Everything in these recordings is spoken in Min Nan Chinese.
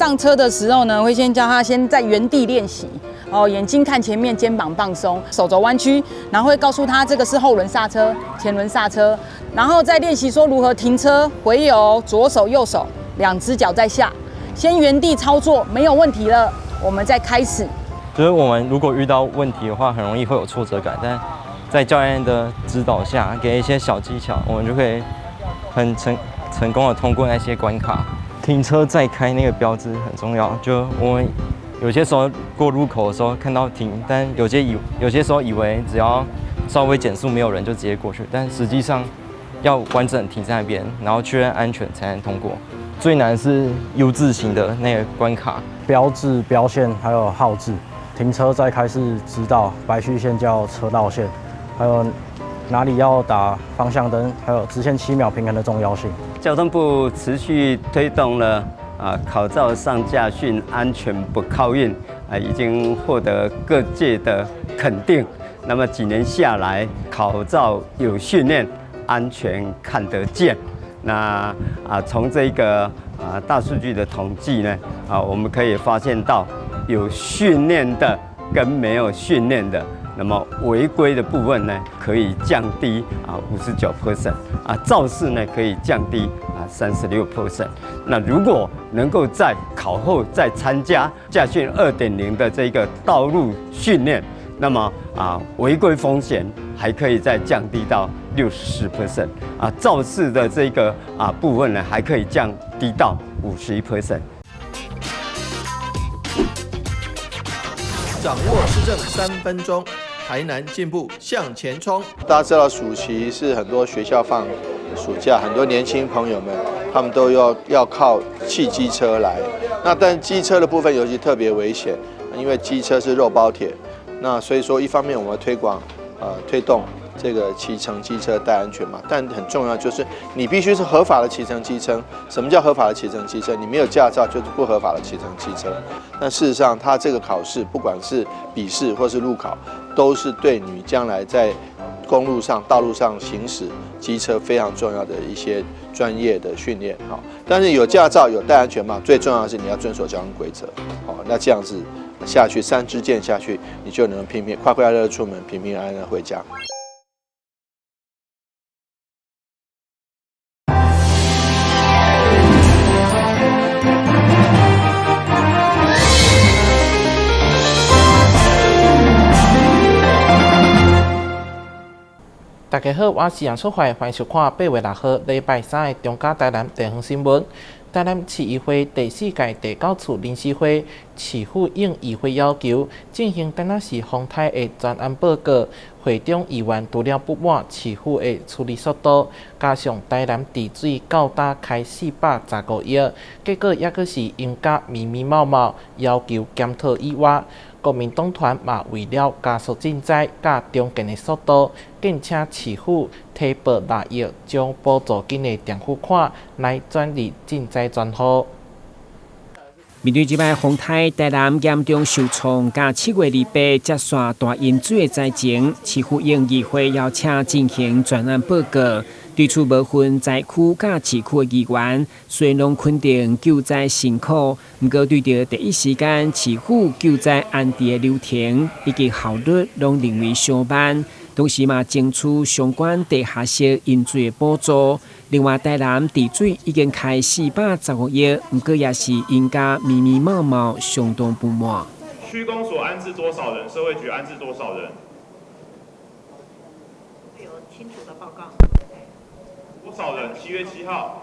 上車的時候呢，會先教他先在原地練習，哦，眼睛看前面，肩膀放鬆，手肘彎曲，然後會告訴他這個是後輪剎車、前輪剎車，然後再練習說如何停車、回油，左手右手兩隻腳在下，先原地操作沒有問題了，我們再開始。就是我們如果遇到問題的話，很容易會有挫折感，但在教練的指導下，給一些小技巧，我們就可以很成功的通過那些關卡。停車再開那個標誌很重要，就我們有些時候過路口的時候看到停，但有些時候以為只要稍微減速沒有人就直接過去，但實際上要完整停在那邊，然後確認安全才能通過。最難是 U 字形的那個關卡，標誌、標線還有號誌。停車再開是直道，白虛線叫車道線，還有哪裡要打方向燈，還有直線7秒平衡的重要性。交通部持續推動了考照上駕訓安全不靠運啊，已經獲得各界的肯定。那麼幾年下來，考照有訓練，安全看得見。那從這個大數據的統計呢，我們可以發現到有訓練的跟沒有訓練的，那麼違規的部分呢，可以降低59%，肇事呢可以降低36%。那如果能夠在考後再參加駕訓2.0的這個道路訓練，那麼違規風險還可以再降低到64%，肇事的這個部分呢，還可以降低到51%。掌握市政3分鐘，台南進步向前衝。大家知道暑期是很多學校放暑假，很多年輕朋友們他們都要靠汽機車來。那但機車的部分尤其特別危險，因為機車是肉包鐵。那所以說，一方面我們推廣推動這個騎乘機車戴安全帽，但很重要就是你必須是合法的騎乘機車。什麼叫合法的騎乘機車？你沒有駕照就是不合法的騎乘機車。但事實上，他這個考試不管是筆試或是路考，都是對你將來在公路上、道路上行駛機車非常重要的一些專業的訓練。好，但是有駕照、有戴安全帽，最重要的是你要遵守交通規則。好，那這樣子下去，三支箭下去，你就能平平快快樂樂出門，平平安安回家。大家好，我是楊淑懷，歡迎收看8月6號禮拜三的中嘉台南地方新聞。台南市議會第四屆第九次臨時會，市府應議會要求進行台南市風颱的專案報告。會中議員除了不滿市府的處理速度，加上台南治水到今開415億，結果猶閣是淹甲密密麻麻，要求檢討以外，國民黨團嘛為了加速賑災佮重建的速度，建請市府提撥6億，將補助金的墊付款來轉入賑災專戶。面對這擺風颱，台南嚴重受創，佮7月28接線大淹水的災情，市府應議會邀請進行專案報告。對此無分災區佮市區的議員，雖然攏肯定救災辛苦，毋過對著第一時間市府救災安置的流程以及效率，攏認為傷慢。同時嘛，爭取相關地下室淹水的補助。另外，台南治水已經開415億，毋過也是淹甲密密麻麻，相當不滿。區公所安置多少人？社會局安置多少人？有清楚的報告。多少人？7月7號。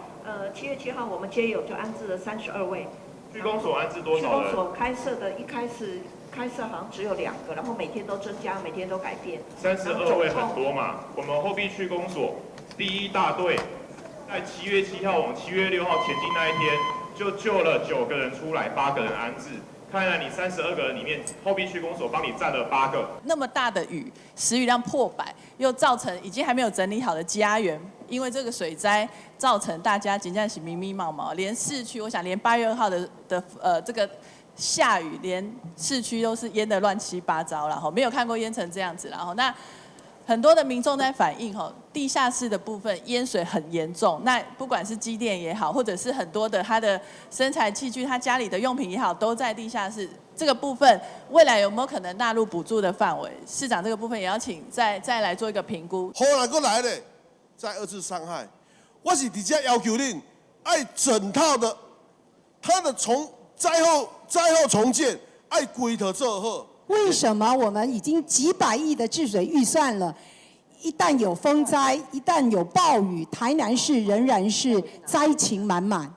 7月7號我們街友就安置了32位。區公所安置多少人？區公所開設的，一開始開設好像只有2個，然後每天都增加，每天都改變。32位很多嘛？我們後壁區公所第一大隊，在7月7號往7月6號前進那一天，就救了9個人出來，8個人安置。看來你32個人裡面，後壁區公所幫你佔了8個。那麼大的雨，時雨量破百，又造成已經還沒有整理好的家園，因為這個水災造成大家真正是密密麻麻，連市區，我想連8月2號的這個下雨，連市區都是淹得亂七八糟了，吼，沒有看過淹成這樣子，然後那。很多的民眾在反映，吼，地下室的部分淹水很嚴重。那不管是機電也好，或者是很多的他的生財器具，他家裡的用品也好，都在地下室。這個部分未來有沒有可能納入補助的範圍？市長這個部分也要請再來做一個評估。後來閣來咧，再二次傷害。我是直接要求恁愛整套的，他的從災後重建愛規套做好。為什麼我們已經幾百億的治水預算了，一旦有風災，一旦有暴雨，台南市仍然是災情滿滿。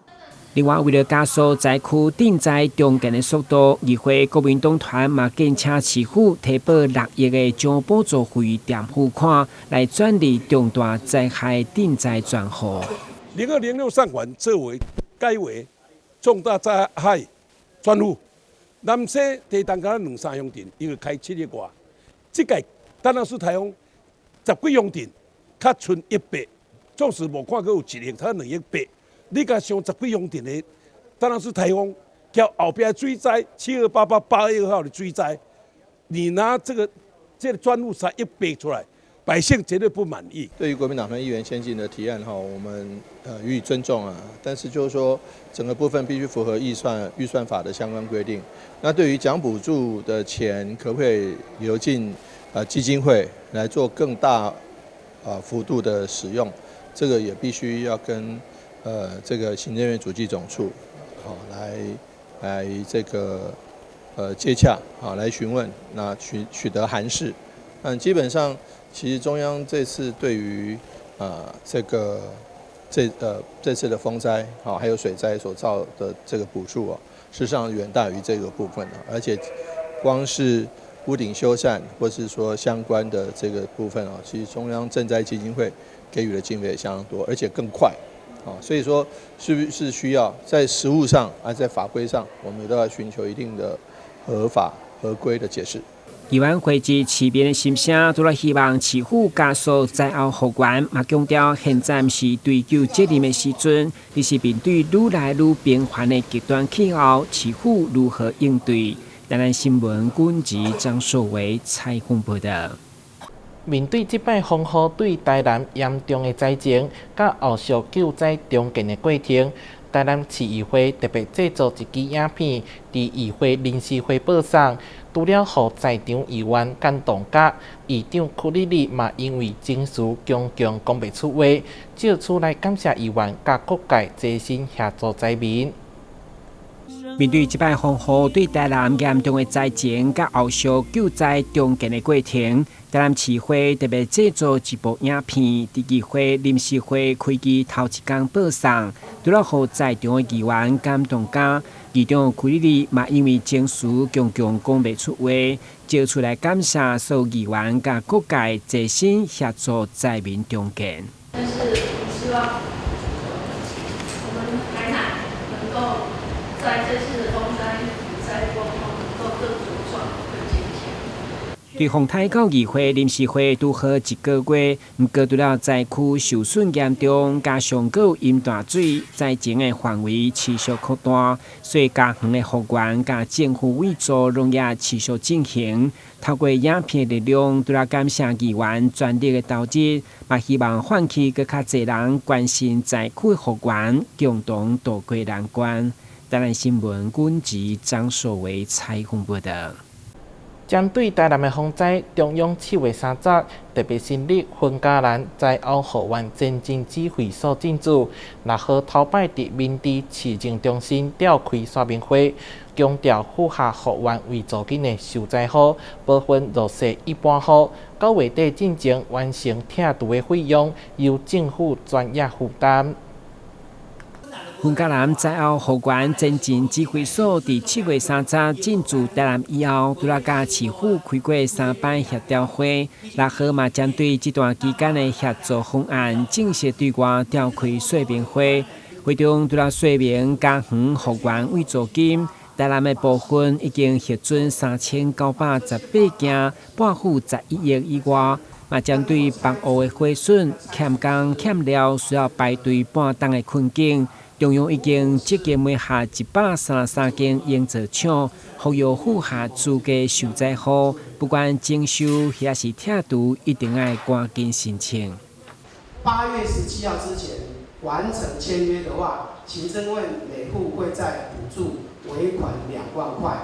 另外，為了加速災區賑災重建的速度，議會國民黨團嘛建請市府提報6億的獎補助費墊付款，來轉入重大災害賑災專戶。0206善款作為改為重大災害專戶，南勢地動敢若兩三鄉鎮，伊就開7億外。這屆當然是颱風十幾鄉鎮，較賰億八，總是無看過有1億，才2億8。你共想十幾鄉鎮的，當然是颱風，叫後壁水災72888月2號的水災，你拿這個專戶3億8出來，百姓絕對不滿意。對於國民黨團議員先進的提案哈，我們予以尊重啊，但是就是說整個部分必須符合預算法的相關規定。那對於獎補助的錢，可不可以流進基金會來做更大幅度的使用？這個也必須要跟這個行政院主計總處，好來這個接洽，好來詢問，那取得函釋。嗯，基本上其實中央這次對於這個這次的風災，好還有水災所造的這個補助哦，事實上遠大於這個部分的，而且光是屋頂修繕或是說相關的這個部分哦，其實中央賑災基金會給予的經費也相當多，而且更快。所以說，是不是需要在實務上啊，在法規上，我們都要尋求一定的合法合規的解釋。議員匯集市民的心聲，除了希望市府加速災後復原，嘛強調現在毋是追究責任的時陣，而是面對愈來愈頻繁的極端氣候，市府如何應對？台南新聞軍籍張碩維採訪報道。面對這擺風雨對台南嚴重的災情，佮後續救災重建的過程，台南市議會特別製作一支影片，佇議會臨時會播送。除了予在場議員感動甲，議長屈里里嘛因為情緒強強講袂出話，借此來感謝議員佮各界齊心協助災民。面對這擺風雨對台南嚴重的災情，佮後續救災重建的過程，台南市會特別製作一部影片，佇議會臨時會開機頭一工播送，除了予在場的議員感動甲，議長屈里里嘛因為情緒強強講袂出話，借出來感謝所有議員佮各界齊心協助災民重建。但是希望我們台南能夠在這次的風災雨災過後，能夠更茁壯、更堅強。對風颱到議會臨時會拄好一個月，毋過除了災區受損嚴重，加上閣有淹大水，災情的範圍持續擴大，所以家園的復原佮政府援助攏也持續進行。透過影片的力量，除了感謝議員全力的投入，嘛希望喚起閣較濟人關心災區復原，共同渡過難關。台南新聞軍籍張碩維採訪報道。針對台南的風災，中央7月30特別成立雲嘉南災後復原前進指揮所進駐，六號頭擺佇明治市政中心召開說明會，強調符合復原援助金的受災戶，部分弱勢一般戶，9月底進前完成拆除的費用，由政府專業負擔。雲嘉南災後復原前進指揮所佇7月30進駐台南以後，除了佮市府開過三擺協調會，6號嘛針對這段期間的協作方案正式對外召開說明會。會中除了說明家園復原援助金，台南的部分已經核准3918件，撥付11億以外。嘛針對房屋的毀損、欠工欠料需要排隊半冬的困境，中央已經積極買下133間營造廠，呼籲符合資格受災戶，不不管整修抑是拆除，一定愛趕緊申請。 8月17號之前完成簽約的話，行政院每戶會再補助尾款2萬塊。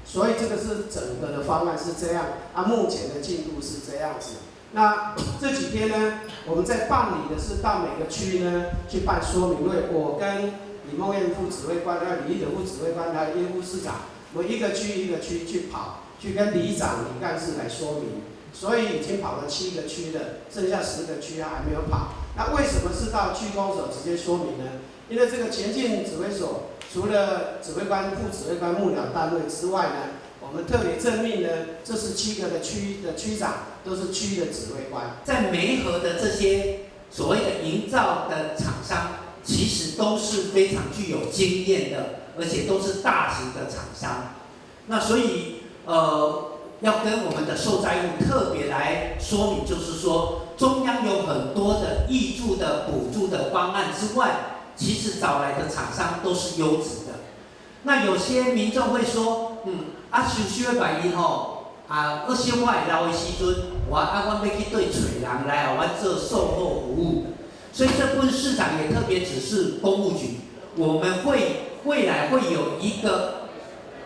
所以這個是整個的方案是這樣，啊，目前的進度是這樣子。那這幾天呢，我們在辦理的是到每個區呢去辦說明會，我跟李孟諺副指揮官、還有李義德副指揮官、還有葉副市長，我們一個區一個區去跑，去跟里長、里幹事來說明。所以已經跑了7個區了，剩下10個區還沒有跑。那為什麼是到區公所直接說明呢？因為這個前進指揮所除了指揮官、副指揮官、幕僚單位之外呢，我們特別任命呢，這17個的區的區長都是區的指揮官。在媒合的這些所謂的營造的廠商，其實都是非常具有經驗的，而且都是大型的廠商。那所以，要跟我們的受災戶特別來說明，就是說中央有很多的挹注的補助的方案之外，其實找來的廠商都是優質的。那有些民眾會說，啊，修修的萬一吼，啊，二修壞老的時陣，我啊，阮欲去佗揣人來予阮做售後服務。所以這部分市長也特別指示工務局，我們會未來會有一個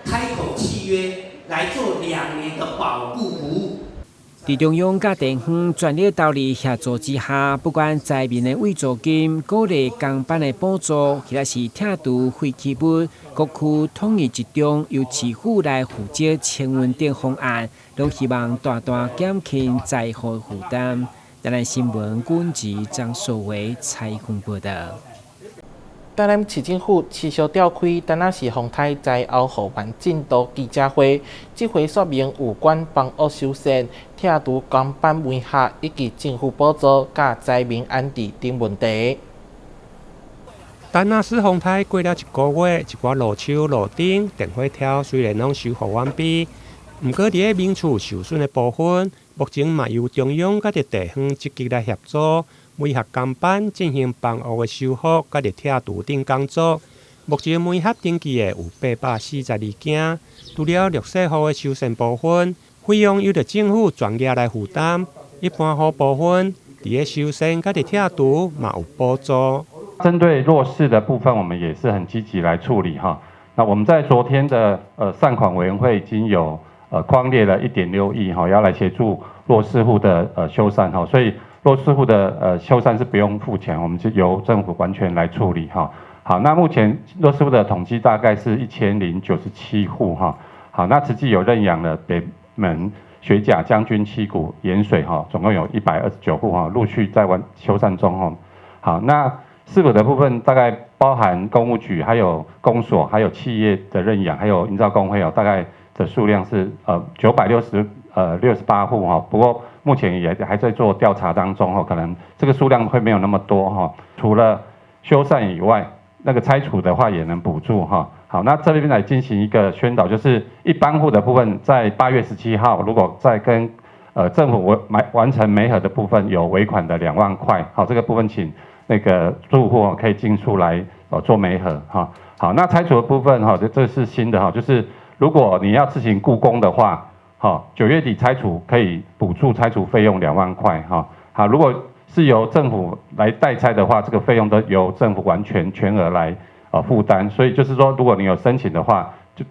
開口契約來做2年的保固服務。佇中央佮地方全力投入協助之下，不管災民的慰助金、鼓勵工班的補助，抑是拆除廢棄物，各區統一集中由市府來負責清運等方案，攏希望大大減輕災戶負擔。台南新聞軍志張淑維採訪報導。台南市政府持續召開臺南市洪災災後復原進度記者會，這回說明有關房屋修繕、拆除工班媒合以及政府補助佮災民安置等問題。臺南市洪災過了一個月，一寡路樹、路燈、電火柱雖然攏修復完畢，毋過佇咧民厝受損的部分，目前嘛由中央佮地方積極來協助，媒合工班進行房屋的修復佮拆除等工作。目前媒合登記的有842間，除了弱勢戶的修繕部分，費用由著政府全額來負擔；一般戶部分，佇咧修繕佮拆除嘛有補助。針對弱勢的部分，我們也是很積極來處理哈。那我們在昨天的善款委員會已經有匡列了1.6億哈，要來協助弱勢戶的修繕哈，所以弱勢戶的修繕是不用付錢，我們是由政府完全來處理哈。好，那目前弱勢戶的統計大概是1097戶哈。好，那實際有認養的北門、學甲、將軍、七股、鹽水哈，總共有129戶哈，陸續在完修繕中哈。好，那市府的部分大概包含工務局、還有公所、還有企業的認養，還有營造工會哦，大概的數量是96068戶哈。不過目前也還在做調查當中哈，可能這個數量會沒有那麼多哈。除了修繕以外，那個拆除的話也能補助哈。好，那這邊來進行一個宣導，就是一般戶的部分，在8月17號，如果在跟政府完成媒合的部分有尾款的2萬塊，好，這個部分請那個住戶可以進出來做媒合哈。好，那拆除的部分哈，這是新的哈，就是如果你要自行僱工的話，好，9月底拆除可以補助拆除費用2萬塊哈。好，如果是由政府來代拆的話，這個費用都由政府完全全額來負擔。所以就是說，如果你有申請的話，就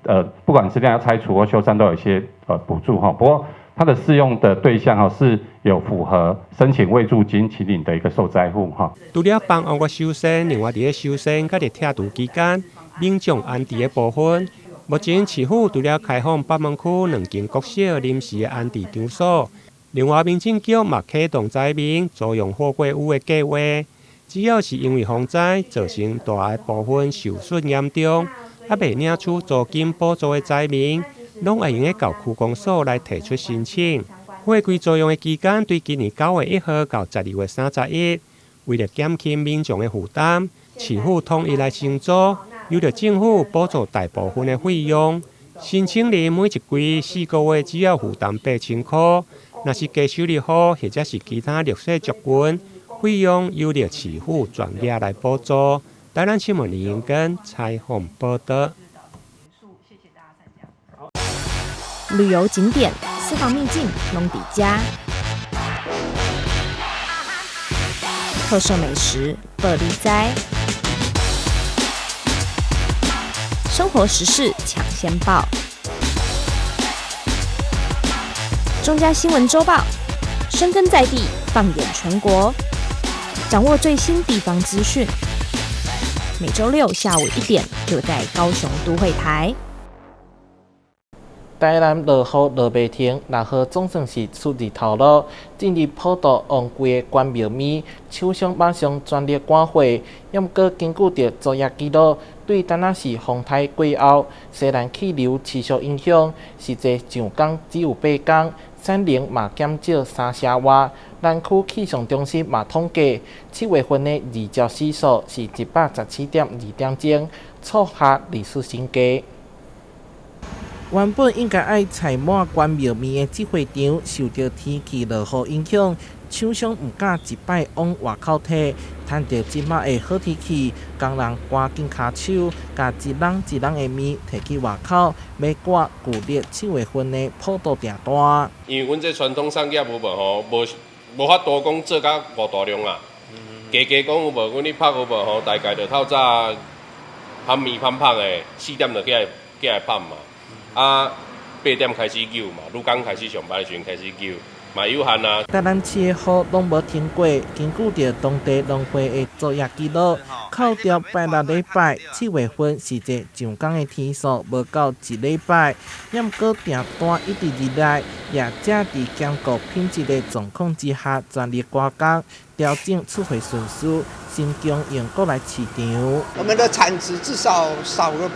不管是要拆除或修繕，都有一些補助哈。不過它的適用的對象哈是有符合申請慰助金請領的一個受災戶哈。除了房屋的修繕，另外佇咧修繕佮拆除期間，民眾安置的部分，目前市府除了開放北門區兩間國小臨時的安置場所，另外民政局嘛啟動災民租用貨櫃屋的計劃，只要是因為洪災造成大的部分受損嚴重，猶未領取租金補助的災民，攏會用得到區公所來提出申請。貨櫃租用的期間對今年9月1號到12月31，為了減輕民眾的負擔，市府統一來承租，由著政府補助大部分的費用。申請人每一季4個月只要負擔8000塊，若是低收入戶或者是其他弱勢族群，費用由著市府全額來補助。台南新聞李英根採訪報導。旅遊景點私房秘境攏佇遮。特色美食報你知，生活時事搶先報，中嘉新聞週報，深耕在地，放眼全國，掌握最新地方資訊。每週六下午1點，就在高雄都會台。台南落雨落袂停，六號總算是出日頭路。進入普渡旺季的關廟麵，廠商馬上全力趕貨。猶毋過根據著作業記錄，對丹那市風颱過後，西南氣流持續影響，實際上工只有8工，產能嘛減少3成外。南區氣象中心嘛統計，7月份的日照時數是117.2點鐘，創下歷史新低。原本應該愛採滿關廟麵的這會場，受著天氣落雨影響，廠商毋敢一擺往外口提。趁著這馬的好天氣，工人趕緊跤手，共一籠一籠的麵提去外口，欲趕舊曆7月份的普渡訂單。因為阮這傳統產業有無吼，無法度講做甲偌大量啊。加加講有無，阮咧拍有無吼，大概就透早烘麵烘烘的，4點就起來烘嘛。啊，8點開始揪嘛，女工開始上班的時陣開始揪，嘛有限啊。台南市的雨攏無停過，根據著當地農會的作業記錄，扣掉拜六禮拜，7月份實際上工的天數無夠一禮拜，猶毋過訂單一直入來，也正佇兼顧品質的狀況之下，全力趕工，調整出貨順序，先供應過來市場。我們的產值至少少了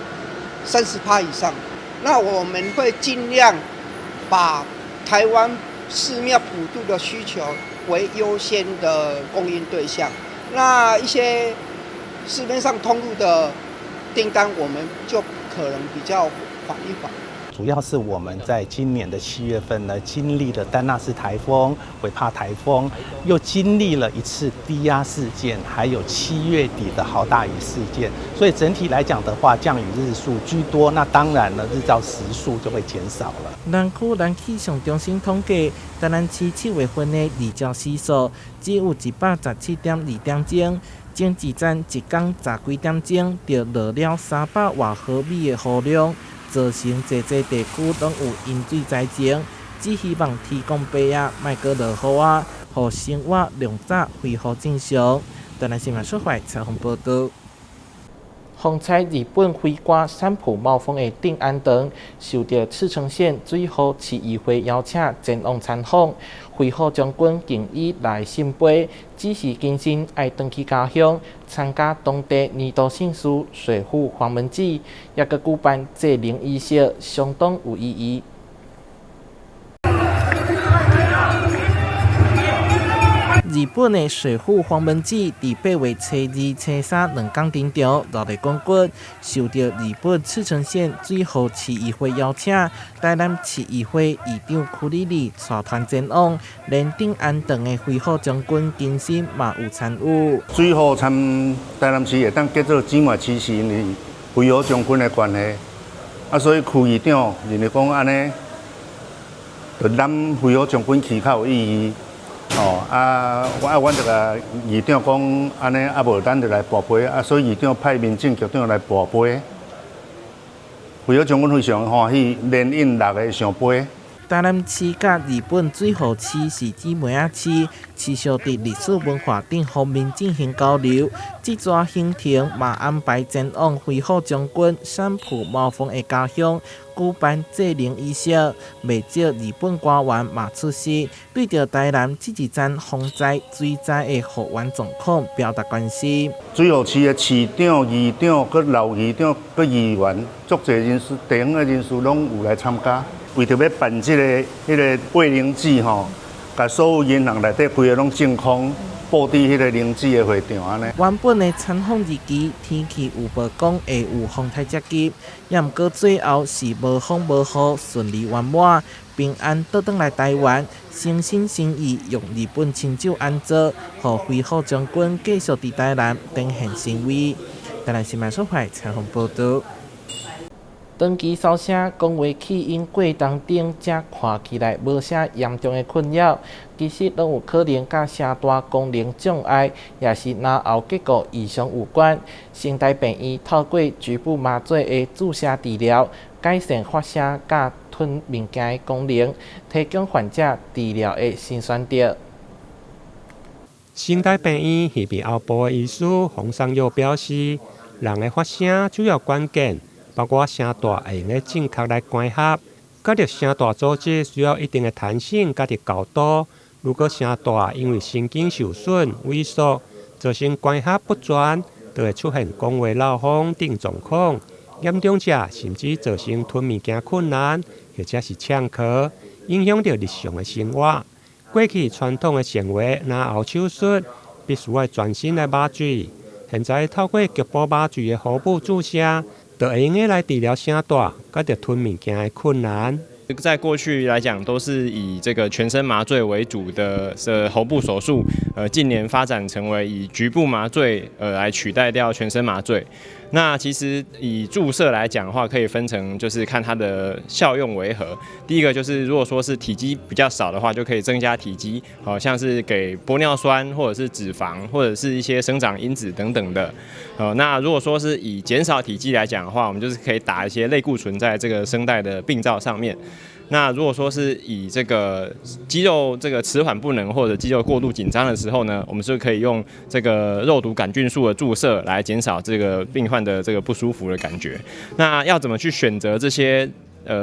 30%以上。那我們會盡量把台灣寺廟普渡的需求為優先的供應對象。那一些市面上通路的訂單，我們就可能比較緩一緩。主要是我們在今年的7月份呢，經歷了丹娜絲颱風、韋帕颱風，又經歷了一次低壓事件，還有7月底的豪大雨事件，所以整體來講的話，降雨日數居多，那當然呢，日照時數就會減少了。南區南氣象中心統計，台南市7月份的日照時數只有117.2點鐘，前一陣一工10幾點鐘就落了300外毫米的雨量。造成濟濟地區攏有淹水災情，只希望天公伯啊，莫閣落雨啊，予生活量早恢復正常。台南新聞小懷採訪報導。風采日本飛官三浦茂峰的定安堂，受著赤城縣水戶市議會邀請前往參訪。飛虎將軍敬以來聖杯，只是謹慎愛轉去家鄉參加當地年度盛事水戶黃門祭，猶閣舉辦祭靈儀式，相當有意義。日本的水戶黃門祭佇8月初2、初3兩天登場，熱鬧滾滾，受著日本赤城縣水戶市議會邀請，台南市議會議長屈里里帶團前往，連定安堂的飛虎將軍金身嘛有參與。水戶參台南市會當叫做姊妹市，是因為飛虎將軍的關係，啊，所以區議長認為講按呢，就咱飛虎將軍去較有意義。哦，啊，阮就共議長講，按呢，啊無咱就來跋杯，啊，所以議長派民政局長來跋杯，飛虎將軍非常歡喜，連印6个聖杯。台南市佮日本水戶市是姊妹仔市，持續佇歷史文化等方面進行交流。這逝行程嘛安排前往飛虎將軍三浦茂峰的家鄉舉辦祭靈儀式。袂少日本官員嘛出席，對著台南這一陣風災、水災的復原狀況表達關心。水戶市的市長、議長、閣老議長、閣議員，足濟人士、地方的人士攏有來參加。為著欲辦這个、彼个慰靈祭吼，共所有銀行內底規个攏淨空，布置彼个靈祭的會場按呢。原本的參訪日期，天氣預報講會有風颱接近，猶毋過最後是無風無雨，順利圓滿，平安倒轉來台灣，誠心誠意用日本清酒安座，予飛虎將軍繼續佇台南展現神威。台南新聞所採訪報導。長期收聲、講話氣音過動等，這看起來無啥嚴重的困擾，其實攏有可能佮聲帶功能障礙，抑是咽喉結構異常有關。成大病院透過局部麻醉的注射治療，改善發聲佮吞物件的功能，提供患者治療的新選擇。成大病院耳鼻喉部的醫師洪尚佑表示，人的發聲主要關鍵包括聲帶會用得正確來關合，佮著聲帶組織需要一定的彈性佮著厚度。如果聲帶因為神經受損、萎縮，造成關合不全，就會出現講話漏風等狀況。嚴重者甚至造成吞物件困難，或者是嗆咳，影響著日常的生活。過去傳統的前衛咽喉手術，必須愛全身來麻醉。現在透過局部麻醉的喉部注射，就會用得來治療聲帶，佮著吞物件的困難。在過去來講，都是以這個全身麻醉為主的喉部手術，近年發展成為以局部麻醉來取代掉全身麻醉。那其實以注射來講的話，可以分成就是看它的效用為何。第一個就是如果說是體積比較少的話，就可以增加體積，好像是給玻尿酸或者是脂肪或者是一些生長因子等等的。那如果說是以減少體積來講的話，我們就是可以打一些類固醇在這個聲帶的病灶上面。那如果說是以這個肌肉這個遲緩不能或者肌肉過度緊張的時候呢，我們是可以用這個肉毒桿菌素的注射來減少這個病患的這個不舒服的感覺。那要怎麼去選擇這些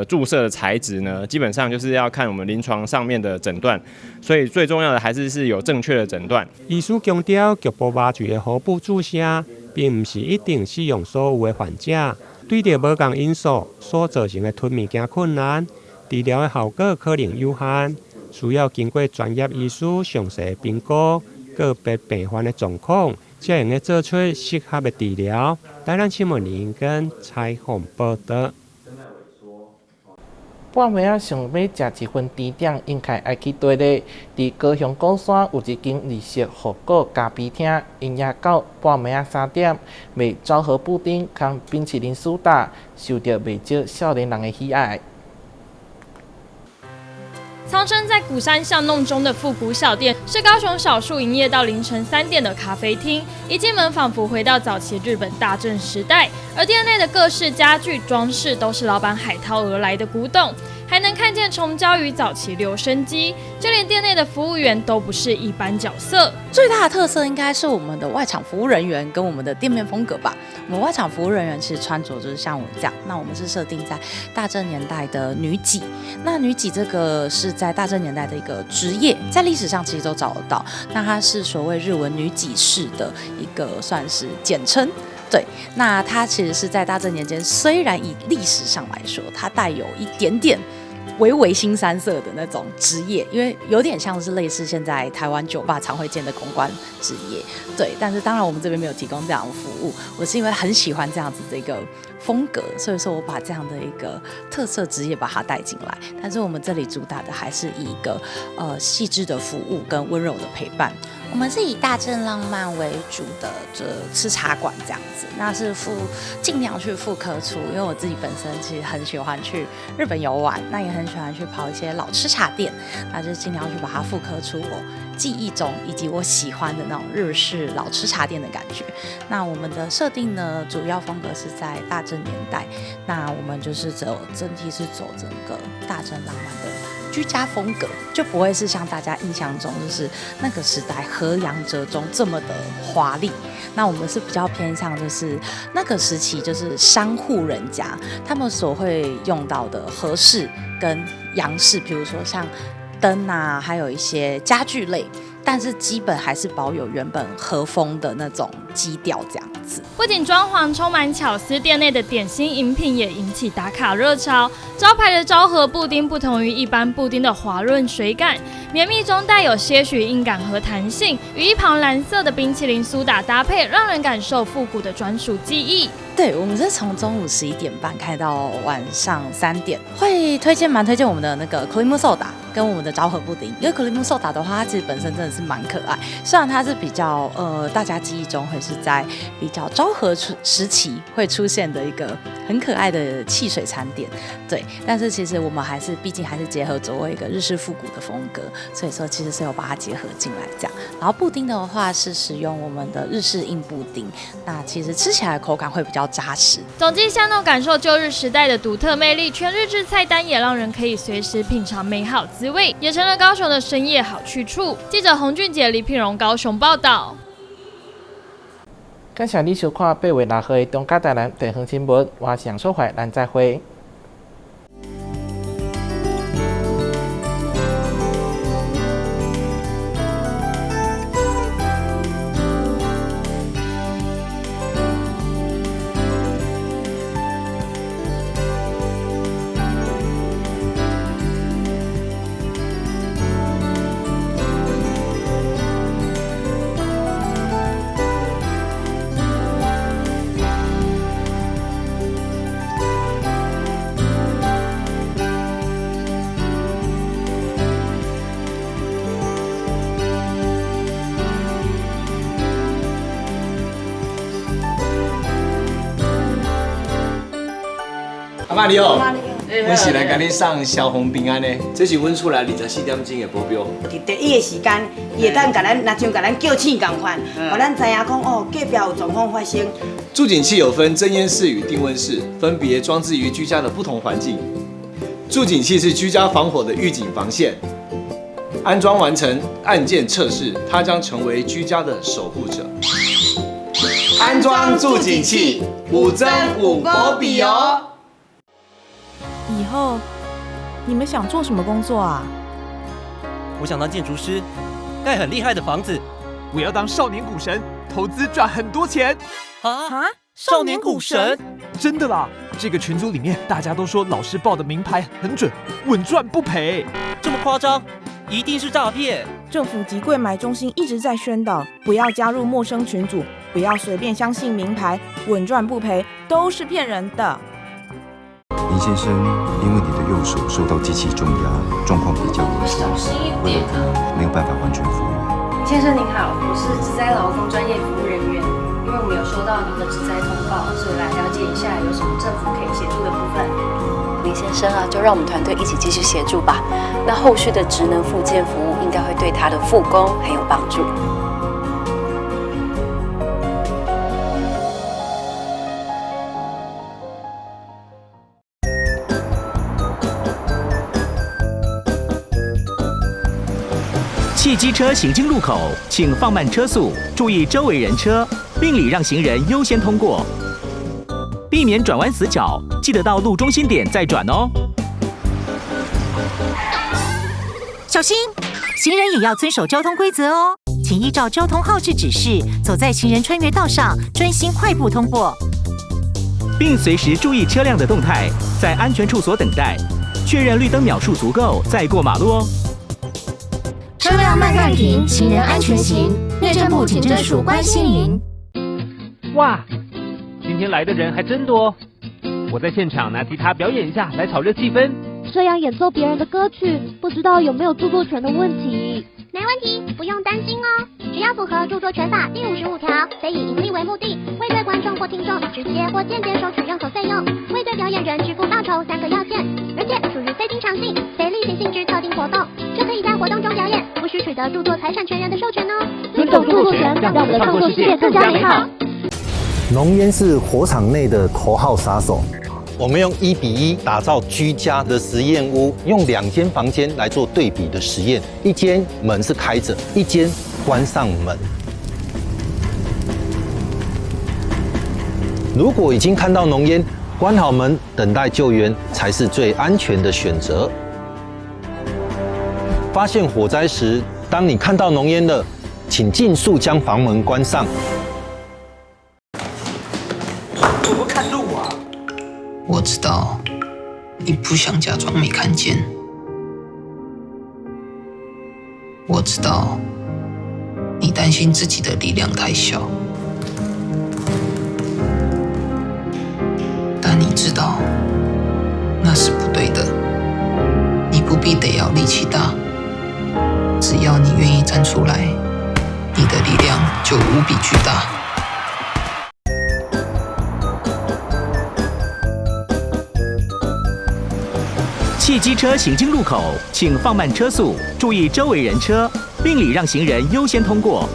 注射的材質呢？基本上就是要看我們臨床上面的診斷，所以最重要的還是有正確的診斷。醫師強調，局部麻醉的喉部注射，並毋是一定適用所有的患者，對著無仝因素所造成的吞物件困難，治療的效果可能有限，需要經過專業醫師詳細評估個別病患的狀況，才會用得做出適合的治療。台南新聞林根採訪報導。半暝仔想欲食一份甜點，應該愛去佗咧。佇高雄鼓山有一間日式復古咖啡廳，營業到半暝仔3點，賣昭和布丁佮冰淇淋蘇打，受著袂少少年人的喜愛。藏身在鼓山巷弄中的復古小店，是高雄少數營業到凌晨3點的咖啡廳。一進門，仿佛回到早期日本大正時代。而店內的各式家具裝飾都是老闆海淘而來的古董，還能看見蟲膠與早期留聲機。就連店內的服務員都不是一般角色。最大的特色應該是我們的外場服務人員跟我們的店面風格吧。我們外場服務人員其實穿着就是像我這樣，那我們是設定在大正年代的女給。那女給這個是在大正年代的一個職業，在歷史上其實都找得到。那它是所謂日文女給事的一個算是簡稱。對，那它其實是在大正年間，雖然以歷史上來說，它帶有一點點微微腥羶色的那種職業，因為有點像是類似現在台灣酒吧常會見的公關職業。對，但是當然我們這邊沒有提供這樣的服務。我是因為很喜歡這樣子的一個風格，所以說我把這樣的一個特色職業把它帶進來。但是我們這裡主打的還是以一個細緻的服務跟溫柔的陪伴。我們是以大正浪漫為主的這吃茶館這樣子，那是盡量去復刻出，因為我自己本身其實很喜歡去日本遊玩，那也很喜歡去跑一些老吃茶店，那就盡量去把它復刻出我記憶中以及我喜歡的那種日式老吃茶店的感覺。那我們的設定呢，主要風格是在大正年代，那我們就是走整體是走整個大正浪漫的居家風格，就不會是像大家印象中就是那個時代和洋折中這麼的華麗。那我們是比較偏向就是那個時期就是商戶人家他們所會用到的和式跟洋式，比如說像燈啊，還有一些家具類，但是基本還是保有原本和風的那種基調這樣子。不僅裝潢充滿巧思，店內的點心飲品也引起打卡熱潮。招牌的昭和布丁不同於一般布丁的滑潤水感，绵密中带有些许硬感和弹性，与一旁蓝色的冰淇淋苏打搭配，让人感受复古的专属记忆。对，我们是从中午11点半开到晚上3点，会推荐蛮推荐我们的那个 cream soda 跟我们的昭和布丁，因为 cream soda 的话，它其实本身真的是蛮可爱，虽然它是比较大家记忆中会是在比较昭和时期会出现的一个很可爱的汽水餐点，对，但是其实我们还是毕竟还是结合作为一个日式复古的风格，所以说其实是有把它结合进来这样。然后布丁的话是使用我们的日式硬布丁，那其实吃起来口感会比较扎实。总计巷弄感受旧日时代的独特魅力，全日制菜单也让人可以随时品尝美好滋味，也成了高雄的深夜好去处。记者洪俊杰、李品荣高雄报道。感谢你收看8月6号的中嘉台南地方新闻，我是杨淑怀，咱再会。阿嬤你好，阮是來共你送消防平安的，這是阮厝內24點鐘的保鏢。佇第一个時間，伊會當共咱，若像共咱叫醒仝款，予咱知影講哦，隔壁有狀況發生。住警器有分偵煙室與定溫室，分別裝置於居家的不同環境。住警器是居家防火的預警防線，安裝完成按鍵測試，它將成為居家的守護者。安裝住警器，五增五保庇哦。以後你們想做什麼工作啊？我想當建築師，蓋很厲害的房子。我要當少年股神，投資賺很多錢。啊！少年股神？真的啦！這個群組裡面大家都說老師報的明牌很準，穩賺不賠。這麼誇張？一定是詐騙！政府及櫃買中心一直在宣導，不要加入陌生群組，不要隨便相信明牌，穩賺不賠都是騙人的。林先生，因為你的右手受到機器重壓，狀況比較嚴重，為了可能沒有辦法完全復原。先生您好，我是職災勞工專業服務人員，因為我們有收到您的職災通報，所以來了解一下有什麼政府可以協助的部分。林先生啊，就讓我們團隊一起繼續協助吧。那後續的職能復健服務應該會對他的復工很有幫助。汽機車行經路口，請放慢車速，注意周圍人車，並禮讓行人優先通過，避免轉彎死角。記得到路中心點再轉哦。小心，行人也要遵守交通規則哦，請依照交通號誌指示，走在行人穿越道上，專心快步通過，並隨時注意車輛的動態，在安全處所等待，確認綠燈秒數足夠再過馬路哦。車輛慢暫停，行人安全行。內政部警政署關心您。哇，今天來的人還真多。我在現場拿吉他表演一下，來炒熱氣氛。這樣演奏別人的歌曲，不知道有沒有著作權的問題？沒問題，不用擔心哦。只要符合著作權法第55條，非以營利為目的，未對觀眾或聽眾直接或間接收取任何費用，未對表演人支付報酬三個要件，而且屬於非經常性、非例行性質特定活動，就可以在活動中表演，無需取得著作財產權人的授權哦。尊重著作權，讓我們的創作世界更加美好。濃煙是火場內的頭號殺手。我們用1比1打造居家的實驗屋，用2間房間來做對比的實驗，一間門是開著，一間關上門。如果已經看到濃煙，關好門等待救援才是最安全的選擇。發現火災時，當你看到濃煙了，請盡速將房門關上。我不看路啊！我知道你不想假裝沒看見。我知道你擔心自己的力量太小，但你知道那是不對的。你不必得要力氣大，只要你願意站出來，你的力量就無比巨大。汽機車行經路口，請放慢車速，注意周圍人車，並禮讓行人優先通過。